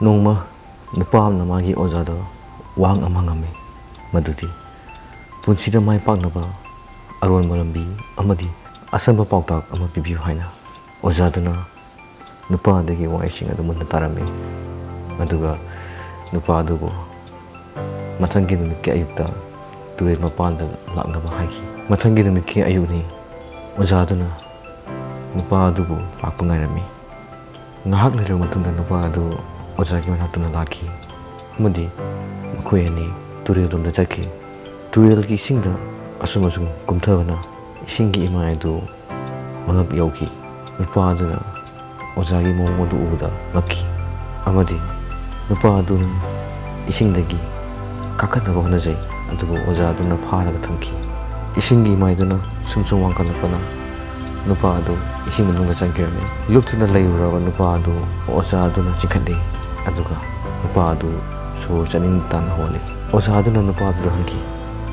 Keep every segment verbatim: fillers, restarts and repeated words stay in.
ꯅꯣꯡꯃ ꯅꯨꯄꯥ ꯑꯃꯅ ꯃꯥꯒꯤ ꯑꯣꯖꯥꯗ ꯋꯥꯍꯪ ꯑꯃ ꯍꯪꯉꯝꯃꯤ, ꯃꯗꯨꯗꯤ ꯄꯨꯟꯁꯤꯗ ꯃꯥꯏ ꯄꯥꯛꯅꯕ ꯑꯔꯣꯟꯕ ꯂꯝꯕꯤ ꯑꯃꯗꯤ ꯑꯆꯝꯕ ꯄꯥꯎꯇꯥꯛ ꯑꯃ ꯄꯤꯕꯤꯌꯨ ꯍꯥꯏꯅ꯫ ꯑꯣꯖꯥꯗꯨꯅ ꯅꯨꯄꯥ ꯑꯗꯨꯒꯤ ꯋꯥꯍꯩꯁꯤꯡ ꯑꯗꯨ ꯃꯨꯟꯅ ꯇꯥꯔꯝꯃꯤ, ꯑꯗꯨꯒ ꯅꯨꯄꯥ ꯑꯗꯨꯕꯨ ꯃꯊꯪꯒꯤ ꯅꯨꯃꯤꯠꯀꯤ ꯑꯌꯨꯛꯇ ꯇꯨꯔꯦꯜ ꯃꯄꯥꯟꯗ ꯂꯥꯛꯅꯕ ꯍꯥꯏꯈꯤ꯫ ꯃꯊꯪꯒꯤ ꯅꯨꯃꯤꯠꯀꯤ ꯑꯌꯨꯛꯅꯤ꯫ ꯑꯣꯖꯥꯗꯨꯅ ꯅꯨꯄꯥ ꯑꯗꯨꯕꯨ ꯂꯥꯛꯄ ꯉꯥꯏꯔꯝꯃꯤ꯫ ꯉꯥꯏꯍꯥꯛ ꯂꯩꯔꯕ ꯃꯇꯨꯡꯗ ꯅꯨꯄꯥ ꯑꯗꯨ ꯑꯣꯖꯥꯒꯤ ꯃꯅꯥꯛꯇ ꯂꯥꯛꯈꯤ ꯑꯃꯗꯤ ꯃꯈꯣꯏ ꯑꯅꯤ ꯇꯨꯔꯦꯜꯂꯣꯝꯗ ꯆꯠꯈꯤ꯫ ꯇꯨꯔꯦꯜꯒꯤ ꯏꯁꯤꯡꯗ ꯑꯁꯨꯝ ꯑꯁꯨꯝ ꯀꯨꯝꯊꯕꯅ ꯏꯁꯤꯡꯒꯤ ꯏꯃꯥꯏ ꯑꯗꯨ ꯃꯉꯛ ꯌꯧꯈꯤ꯫ ꯅꯨꯄꯥ ꯑꯗꯨꯅ ꯑꯣꯖꯥꯒꯤ ꯃꯑꯣꯡ ꯑꯗꯨ ꯎꯕꯗ ꯉꯛꯈꯤ ꯑꯃꯗꯤ ꯅꯨꯄꯥ ꯑꯗꯨꯅ ꯏꯁꯤꯡꯗꯒꯤ ꯀꯥꯈꯠꯅꯕ ꯍꯣꯠꯅꯖꯩ, ꯑꯗꯨꯕꯨ ꯑꯣꯖꯥ ꯑꯗꯨꯅ ꯐꯥꯔꯒ ꯊꯝꯈꯤ꯫ ꯏꯁꯤꯡꯒꯤ ꯏꯃꯥꯏꯗꯨꯅ ꯁꯨꯝ ꯁꯨꯝ ꯋꯥꯡꯈꯠꯂꯛꯄꯅ ꯅꯨꯄꯥ ꯑꯗꯨ ꯏꯁꯤꯡ ꯃꯅꯨꯡꯗ ꯆꯪꯈꯤꯔꯝꯃꯤ꯫ ꯂꯨꯞꯇꯨꯅ ꯂꯩꯔꯨꯔꯕ ꯅꯨꯄꯥ ꯑꯗꯨ ꯑꯣꯖꯥ ꯑꯗꯨꯅ ꯆꯤꯡꯈꯠꯂꯤ, ꯑꯗꯨꯒ ꯅꯨꯄꯥ ꯑꯗꯨ ꯁꯣꯔ ꯆꯥꯅꯤꯡ ꯇꯥꯅ ꯍꯣꯜꯂꯤ꯫ ꯑꯣꯖꯥ ꯑꯗꯨꯅ ꯅꯨꯄꯥ ꯑꯗꯨꯗ ꯍꯪꯈꯤ,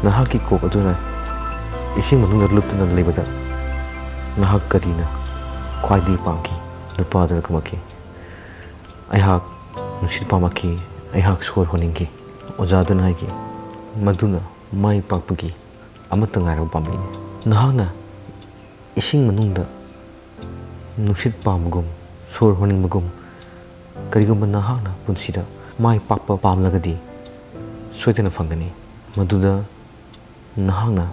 "ꯅꯍꯥꯛꯀꯤ ꯀꯣꯛ ꯑꯗꯨꯅ ꯏꯁꯤꯡ ꯃꯅꯨꯡꯗ ꯂꯨꯞꯇꯨꯅ ꯂꯩꯕꯗ ꯅꯍꯥꯛ ꯀꯔꯤꯅ ꯈ꯭ꯋꯥꯏꯗꯒꯤ ꯄꯥꯝꯈꯤ?" ꯅꯨꯄꯥ ꯑꯗꯨꯅ ꯈꯨꯝꯃꯛꯈꯤ, "ꯑꯩꯍꯥꯛ ꯅꯨꯡꯁꯤꯠ ꯄꯥꯝꯂꯛꯈꯤ, ꯑꯩꯍꯥꯛ ꯁꯣꯔ ꯍꯣꯟꯅꯤꯡꯈꯤ꯫" ꯑꯣꯖꯥ ꯑꯗꯨꯅ ꯍꯥꯏꯈꯤ, "ꯃꯗꯨꯅ ꯃꯥꯏ ꯄꯥꯛꯄꯒꯤ ꯑꯃꯠꯇ ꯉꯥꯏꯔꯕ ꯄꯥꯝꯕꯩꯅꯤ꯫ ꯅꯍꯥꯛꯅ ꯏꯁꯤꯡ ꯃꯅꯨꯡꯗ ꯅꯨꯡꯁꯤꯠ ꯄꯥꯝꯕꯒꯨꯝ, ꯁꯣꯔ ꯍꯣꯟꯅꯤꯡꯕꯒꯨꯝ, ꯀꯔꯤꯒꯨꯝꯕ ꯅꯍꯥꯛꯅ ꯄꯨꯟꯁꯤꯗ ꯃꯥꯏ ꯄꯥꯛꯄ ꯄꯥꯝꯂꯒꯗꯤ ꯁꯣꯏꯗꯅ ꯐꯪꯒꯅꯤ꯫ ꯃꯗꯨꯗ ꯅꯍꯥꯛꯅ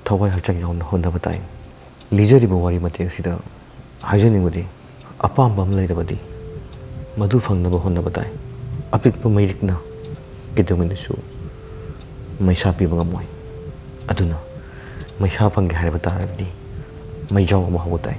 ꯊꯋꯥꯏ ꯍꯛꯆꯥꯡ ꯌꯥꯎꯅ ꯍꯣꯠꯅꯕ ꯇꯥꯏ꯫" ꯂꯤꯖꯔꯤꯕ ꯋꯥꯔꯤ ꯃꯇꯦꯛ ꯑꯁꯤꯗ ꯍꯥꯏꯖꯅꯤꯡꯕꯗꯤ, ꯑꯄꯥꯝꯕ ꯑꯃ ꯂꯩꯔꯕꯗꯤ ꯃꯗꯨ ꯐꯪꯅꯕ ꯍꯣꯠꯅꯕ ꯇꯥꯏ꯫ ꯑꯄꯤꯛꯄ ꯃꯩꯔꯤꯛꯅ ꯀꯩꯗꯧꯉꯩꯗꯁꯨ ꯃꯩꯁꯥ ꯄꯤꯕ ꯉꯝꯃꯣꯏ꯫ ꯑꯗꯨꯅ ꯃꯩꯁꯥ ꯐꯪꯒꯦ ꯍꯥꯏꯔꯕ ꯇꯥꯔꯕꯗꯤ ꯃꯩꯖꯥꯎ ꯑꯃ ꯍꯧꯕ ꯇꯥꯏ꯫